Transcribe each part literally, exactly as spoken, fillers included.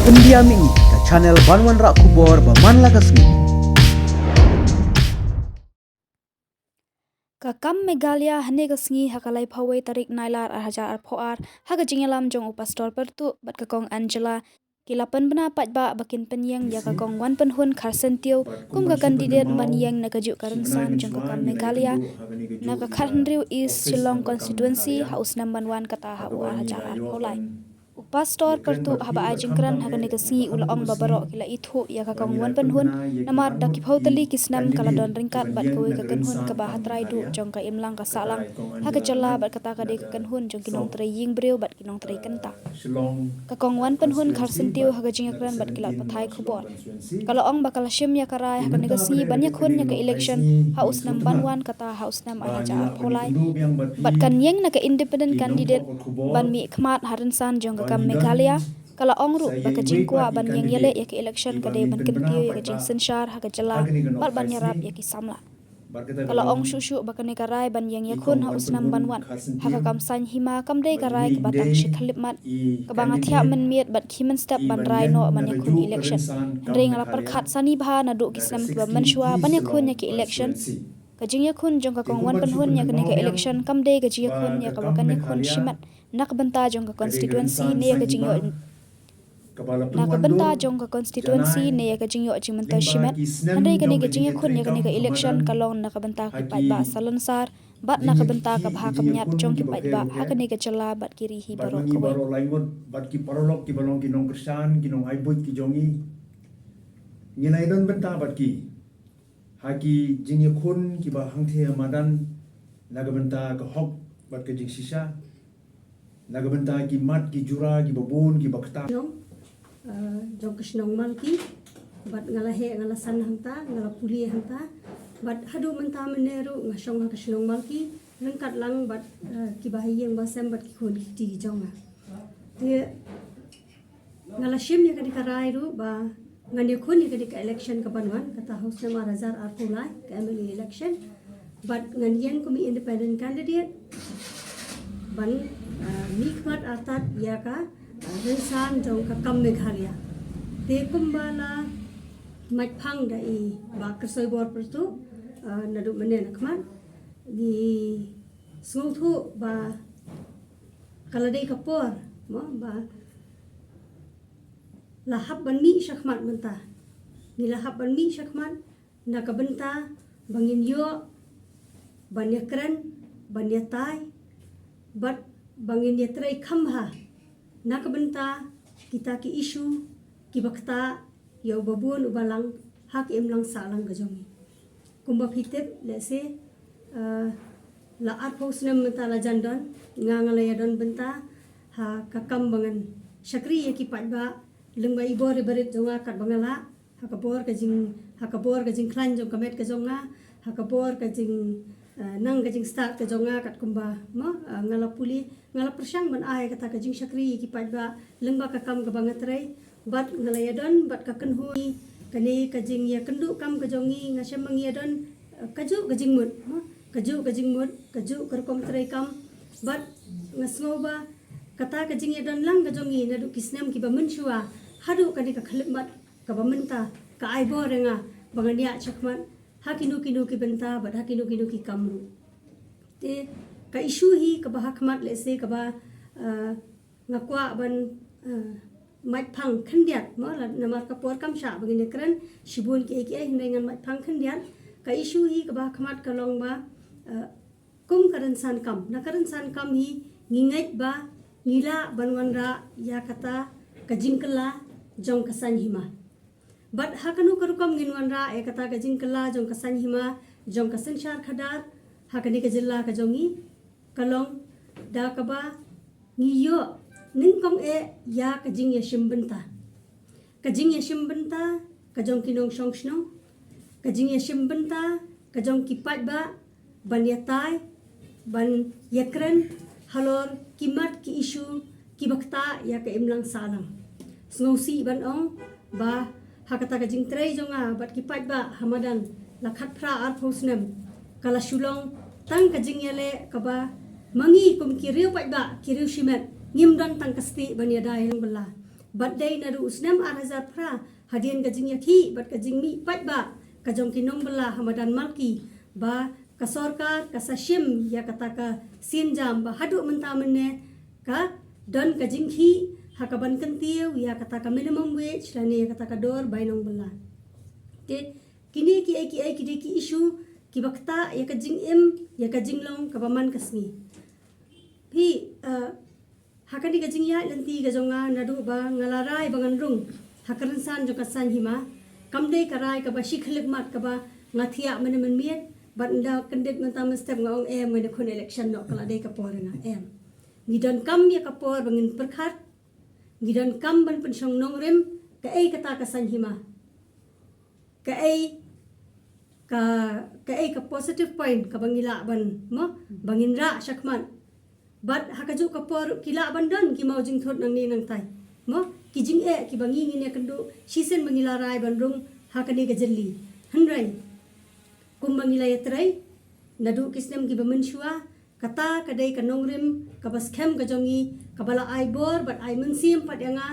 India Mini, ka channel ban wanrah khubor ba man la ka sngi. Ka kam Meghalaya hynne ka sngi ha ka laiphew wei tarik Nailar ar hajar arphew ar, ha ka jingïalam jong u Pastor Pyrtuh bad ka Kong Angela, ki la pynbna paidbah ba kin pynïeng ïa ka Kong Wanpynhun Kharsyntiew kum ka candidate ban ïeng na kajuh ka rynsan jong ka kam Meghalaya na ka khathynriew East Shillong Constituency ha u snem ban wan kata ha u ar hajar arphew lai. U Pastor Pyrtuh haba ai jingkren ha kane ka sngi u la ong ba baroh ki la ithuh ïa ka Kong Wanpynhun, namar da ki phew tylli ki snem ka la don ryngkat bad kawei ka kynhun kaba ha trai duh jong ka imlang ka sahlang ha ka jylla bad kata ka dei ka kynhun jong ki nongtrei ïing briew bad ki nongtrei kynta. Ka Kong Wanpynhun Kharsyntiew ha ka jingïakren bad ki lad pathai khubor, ka la ong ba ka la shim ïa ka rai ha kane ka sngi ban ïakhun ïa ka election ha u snem ban wan kata ha u snem ar hajar arphew lai bad kan ïeng na ka independent candidate ban mih khmat ha rynsan jong ka kam Meghalaya. Ka la ong ruh ba ka jingkwah ban ïeng ïaleh ïa ka election ka dei ban kyntiew ïa ka jingsynshar ha ka jylla bad ban ïarap ïa ki samla. Ka la ong shuh shuh ba kane ka rai ban ïeng ïakhun ha u snem ban wan ha ka kam saiñ hima kam dei ka rai kaba tang shi khyllipmat, kaba nga thiah mynmiet bad khie mynstep ban rai noh ban ïakhun election. Hynrei nga la pyrkhat sani bha naduh ki snem kiba mynshuwa ban ïakhun ïa ki election. Ka jingïakhun jong ka Kong Wanpynhun ïa kane ka election kam dei ka jingïakhun ïa kaba kan ïakhun shimet na ka bynta jong ka constituency ne ïa ka jingïoh na ka bynta jong ka constituency ne ïa ka jingïoh jingmyntoi shimet. Hynrei kane ka jingïakhun ïa kane ka election ka long na ka bynta ki paidbah salonsar bad na ka bynta ka bha ka miat jong ki paidbah ha kane ka jylla bad ki ri hi baroh kawei. Bad ki paralok kiba long ki nongkyrshan, ki nongaibud ki jong ngi, ngi la ïadon bynta bad ki ha ki jingïakhun kiba hangthie madan na ka bynta ka hok bad ka jingshisha, na ka bynta ki mat ki jura kiba bun kiba kta. Nong, eh, jong ka shnong Malki, bad nga la heh, nga la san hangta, nga la pule hangta, bad haduh mynta mynne ruh nga shong ha ka shnong Malki ryngkat lang bad, eh, kiba ha ïing ba sem bad ki khun ki kti jong nga. Te nga la shim ïa kane ka rai ruh ba ngan ïakhun ïa kane ka election ka ban wan kata ha u snem ar hajar arphew lai, ka M L A election. Bad ngan ïeng kum i independent candidate ban, ah, mihkhmat artat ïa ka, ah, rynsan jong ka kam Meghalaya. Te kumba la mait phang da i Bah Kyrsoibor Pyrtuh, ah, naduh mynne na khmat, ngi sngewthuh ba ka la dei ka por, mo, ba la hap ban mih shakhmat mynta. Ngi la hap ban mih shakhmat na ka bynta ba ngin ïoh ban ïakren, ban ïatai bad ba ngin ïatrei kham bha na ka bynta kita ki issue kiba kta ïa uba bun uba lang ha ka imlang sahlang ka jong ngi. Kumba phi tip lehse, eh, la arphew snem mynta la jan don, nga nga la ïadon bynta ha ka kam ba ngan shakri ïa ki paidbah lyngba i bor i barit jong nga katba nga lah, ha ka bor ka jing, ha ka bor ka jingkhlaiñ jong ka met ka jong nga, ha ka bor ka jing, eh, nang ka jingstad ka jong nga katkumba, mo, eh, nga la pule, nga la pyrshang ban ai kata ka jingshakri ïa ki paidbah lyngba ka kam kaba nga trei. Bad nga la ïadon bad ka kynhun, kane ka jingïakynduh kam ka jong ngi, nga shem ba ngi ïadon, eh, kajuh ka jingmut, mo, kajuh ka jingmut, kajuh ka rukom trei kam. Bad nga sngew ba kata ka jingïadon lang ka jong ngi naduh ki snem kiba mynshuwa haduh kane ka khyllipmat kaba mynta ka ai bor ïa nga ba ngan ïaid shakhmat ha kino kino ki bynta bad ha kino kino ki kam ruh. Te ka issue hi kaba ha khmat lehse kaba, eh, nga kwah ban, eh, mait phang khyndiat, mo, la namar ka por kam shah ba ngin ïakren shibun kiei kiei, hynrei ngan mait phang khyndiat. Ka issue hi kaba ha khmat ka long ba, eh, kum ka rynsan kam, na ka rynsan kam hi ngi ngeit ba ngi lah ban wanrah ïa kata ka jingkylla jong ka saiñ hima. Bad ha kano ka rukom ngin wanrah ïa kata ka jingkylla jong ka saiñ hima, jong ka synshar khadar ha kane ka jylla ka jong ngi, ka long da kaba ngi ïoh nyngkong eh ïa ka jingïashim bynta. Ka jingïashim bynta ka jong ki nongshong shnong, ka jingïashim bynta ka jong ki paidbah ban ïatai, ban ïakren halor ki mat ki issue kiba kta ïa ka imlang sahlang. Sngewsih ban ong ba ha kata ka jingtrei jong nga bad ki paidbah ha madan la khatphra arphew snem, ka la shu long tang ka jingïaleh kaba ma ngi kum ki riew paidbah, ki riew shimet, ngim don tang ka stieh ban ïada ïa la jong bylla. Bad dei naduh u snem ar hajar phra, hadien ka jingïakhih bad ka jingmih paidbah ka jong ki nongbylla ha madan Malki, ba ka sorkar ka sa shim ïa kata ka sienjam ba haduh mynta mynne ka don ka jingkhih ha kaban kyntiew ïa kata ka minimum wage lane ïa kata ka dor bai nongbylla. Te kine kiei kiei ki dei ki issue kiba ktah ïa ka jingim, ïa ka jinglong kaba man ka sngi. Phi, uh, ha kane ka jingïaid lynti ka jong nga naduh ba nga la rai ba ngan rung ha ka rynsan jong ka Saiñ Hima, kam dei ka rai kaba shi khyllipmat kaba nga thiah mynne mynmiet, bad ynda kyndit mynta mynstep nga ong em, ngan ïakhun election noh, ka la dei ka por nga, em. Ngi donkam ïa ka por ba ngin pyrkhat, ngi donkam ban pynshong nongrim, kaei kata ka Saiñ Hima, kaei ka, kaei ka positive point kaba ngi lah ban, mo, ba ngin rah shakhmat. Bad ha kajuh ka por ki lah ban don ki maw jingthut nangne nangtai, mo, ki jingeh kiba ngi ngin ïakynduh shisien ba ngi la rai ban rung ha kane ka jylli. Hynrei kumba ngi la ïatrei naduh ki snem kiba mynshuwa, kata ka dei ka nongrim kaba skhem ka jong ngi, kaba la ai bor bad ai mynsiem pat ïa nga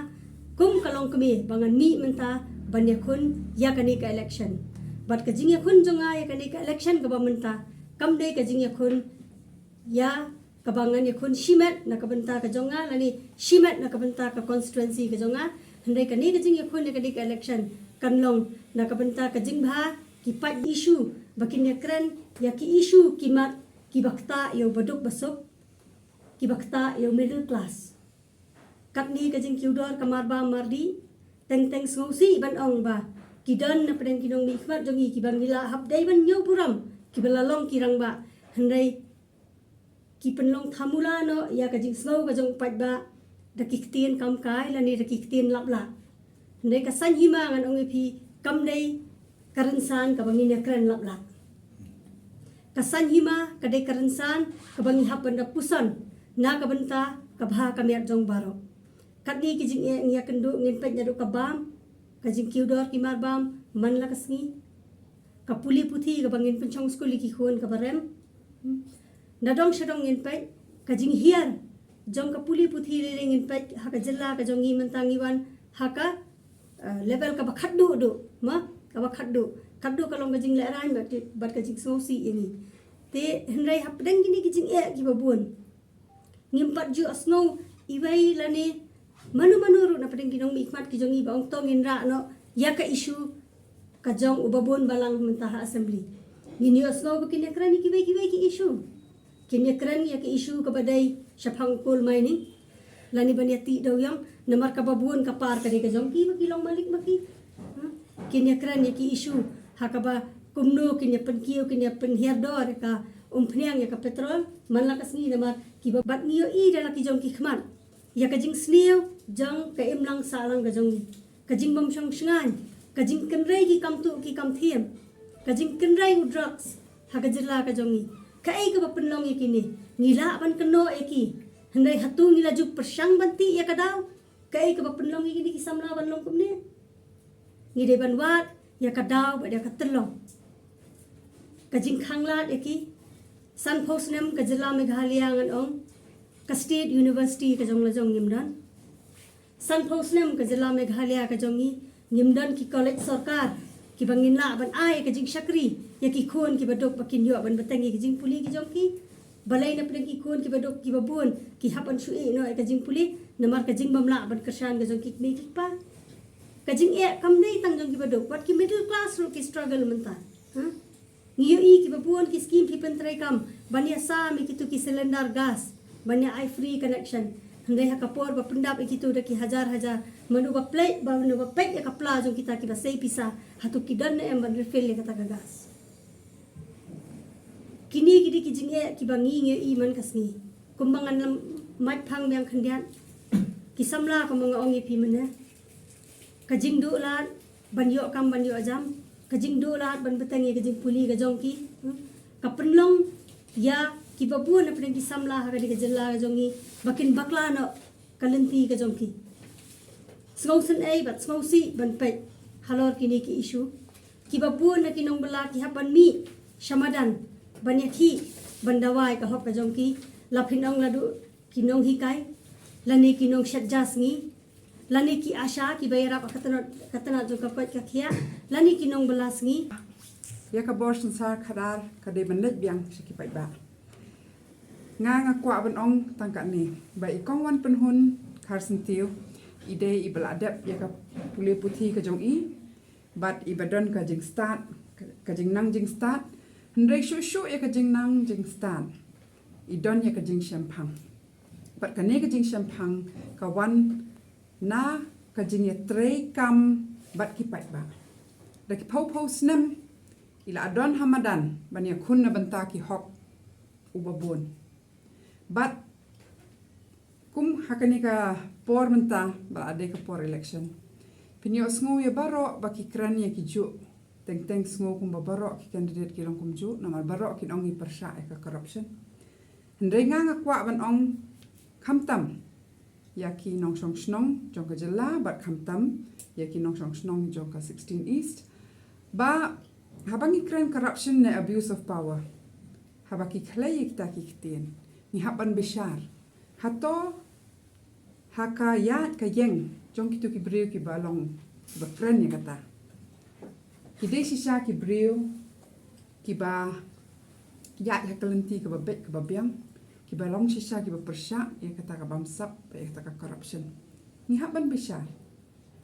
kum ka longkmie ba ngan mih mynta ban ïakhun ïa kane ka election. Bad ka jingïakhun jong nga ïa kane ka election kaba mynta kam dei ka jingïakhun ïa kaba ngan ïakhun shimet na ka bynta ka jong nga lane shimet na ka bynta ka constituency ka jong nga. Hynrei kane ka jingïakhun ïa kane ka election kan long na ka bynta ka jingbha ki paid issue ba kin ïakren ïa ki issue ki mat kiba ktah ïa u baduk basuk, kiba ktah ïa u middle class. Katne ka jingkiew dor ka marbam mardih, teng teng sngewsih ban ong ba ki don na pdeng ki nongmihkhmat jong ngi kiba ngi la hap dei ban ñiew burom, kiba la long ki rangbah, hynrei ki pynlong thamula noh ïa ka jingsngew ka jong u paidbah da ki ktien kam kai lane da ki ktien lap lah. Hynrei ka Saiñ Hima, ngan ong ïa phi, kam dei ka rynsan kaba ngin ïakren lap lah. Ka Saiñ Hima ka dei ka rynsan kaba ngi hap ban da puson na ka bynta ka bha ka miat jong baroh. Katne ki jingeh ngi ïakynduh, ngin peit naduh ka bam, ka jingkiew dor ki marbam man la ka sngi, ka pule puthi kaba ngin pynshong skul ïa ki khun kaba rem. Hmm. Nadong shadong ngin peit ka jinghiar jong ka pule puthi, lei lei ngin peit ha ka jylla ka jong ngi mynta ngi wan ha ka, eh, level kaba khatduh duh, ma, kaba khatduh. Khatduh ka long ka jinglehrain bad, bad ka jingsngewsih ïa ngi. Te hynrei hapdeng kine ki jingeh kiba bun, ngim pat ju sngew iwei lane mano mano ruh na pdeng ki nongmihkhmat ki jong ngi ba ong to ngin rah noh ïa ka issue ka jong u babun balang mynta ha assembly. Ngin ïohsngew ba kin ïakren ïa kiwei kiwei ki issue. Kin ïakren ïa ka issue kaba dei shaphang coal mining lane ban ïatih dewiong, namar ka babun ka par ka dei ka jong ki ba ki long malik ma ki. Hmm? Kin ïakren ïa ki issue ha kaba kumno kin ïa pynkiew, kin ïa pynhiar dor ïa ka umphniang ïa ka petrol man la ka sngi, namar kiba, bad ngi ïohi da la ki jong ki khmat ïa ka jingsniew jong ka imlang sahlang ka jong ngi, ka jingbym shong shngaiñ, ka jingkynrei ki kam tuh ki kam thiam, ka jingkynrei u drugs ha ka jylla ka jong ngi. Kaei kaba pynlong ïa kine? Ngi lah ban kynnoh ïa ki, hynrei hato ngi la ju pyrshang ban tih ïa ka daw? Kaei kaba pynlong ïa kine ki samla ban long kumne? Ngi dei ban wad ïa ka daw bad ïa ka tyrlong. Ka jingkhanglad ïa ki. Sanphew snem ka jylla Meghalaya, ngan ong, ka state university ka jong la jong ngim don. Sanphew snem ka jylla Meghalaya ka jong ngi ngim don ki college sorkar kiba ngin lah ban ai ka jingshakri ïa ki khun kiba duk ba kin ïoh ban bteng ïa ki jingpule ki jong ki. Balei na pdeng ki khun kiba duk kiba bun ki hap ban shu ïeh noh ïa ka jingpule namar ka jingbym lah ban kyrshan ka jong ki kmie ki kpa? Ka jingeh kam dei tang jong kiba duk, wat ki middle class ruh ki struggle mynta. Ha? Ngi ïohi kiba bun ki skim phi pyntreikam ban ïasam ïa kito ki cylinder gas ban ïa ai free connection. Hynrei ha ka por ba pyndap ïa kito da ki hajar hajar, mano ba peit, ba mano ba peit ïa ka pla jong kita kiba sei pisa, hato ki don ne em ban refill ïa kata ka gas? Kine ki dei ki jingeh kiba ngi ngi ïohi man ka sngi. Kumba ngan lam mait phang biang khyndiat, ki samla, kumba nga ong ïa phi mynne, ka jingduh lad ban ïoh kam ban ïoh jam, ka jingduh lad ban bteng ïa ka jingpule ka jong ki, hmm, ka pynlong ïa kiba bun na pdeng ki samla ha kane ka jylla ka jong ngi ba kin bakla noh ka lynti ka jong ki. Sngewsynei bad sngewsih ban peit halor kine ki issue. Kiba bun na ki nongbylla ki hap ban mih sha madan ban ïakhih ban dawa ïa ka hok ka jong ki, la phin ong la duh ki nonghikai lane ki nongshet ja sngi. lane ki ASHA kiba ïarap ha ka tnat, ka tnat jong ka koit ka khiah, lane ki nongbylla sngi. Ïa ka bor synshar khadar ka dei ban leit biang sha ki paidbah. Nga nga kwah ban ong tang katne ba i Kong Wanpynhun Kharsyntiew i dei iba la dep ïa ka pule puthi ka jong i, bad iba don ka jingstad, ka jingnang jingstad. Hynrei shuh shuh ïa ka jingnang jingstad i don ïa ka jingshemphang. Bad kane ka jingshemphang ka wan na ka jingïatreikam bad ki paidbah. Da ki phew phew snem i la don ha madan ban ïakhun na bynta ki hok uba bun. Bad kum ha kane ka por mynta ba la dei ka por election, phin ïohsngew ïa baroh ba ki kren ïa ki juh. Teng teng sngew kumba baroh ki candidate ki long kumjuh, namar baroh kin ong ngi pyrshah ïa ka corruption. Hynrei nga nga kwah ban ong khamtam ïa ki nongshong shnong jong ka jylla bad khamtam ïa ki nongshong shnong jong ka sixteen East ba haba ngi kren corruption ne abuse of power, haba ki khlei ïa kita ki ktien, ngi hap ban bishar. Hato ha ka ïaid ka ïeng jong kito ki briew kiba long, kiba kren ïa kata, ki dei shisha ki briew kiba ïaid ha ka lynti kaba beit kaba biang, kiba long shisha kiba pyrshah ïa kata ka bamsap, ïa kata ka corruption? Ngi hap ban bishar.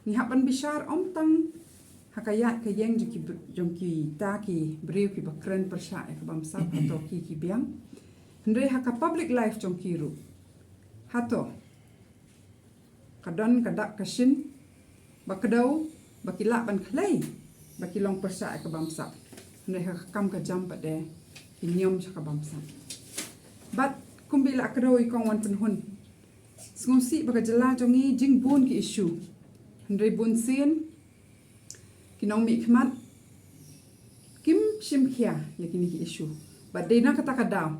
Ngi hap ban bishar ym tang ha ka ïaid ka ïeng jong ki br-, jong kita ki briew kiba kren pyrshah ïa ka bamsap, hato ki ki biang. Hynrei ha ka public life jong ki ruh, hato ka don ka dak ka shin ba kdew ba ki lah ban khlei ba ki long pyrshah ïa ka bamsap? Hynrei ha ka kam ka jam pat de ki niam sha ka bamsap. Bad kumba la kdew i Kong Wanpynhun, sngewsih ba ka jylla jong ngi jingbun ki issue. Hynrei bunsien ki nongmihkhmat kim shim khia ïa kine ki issue. Bad dei na kata ka daw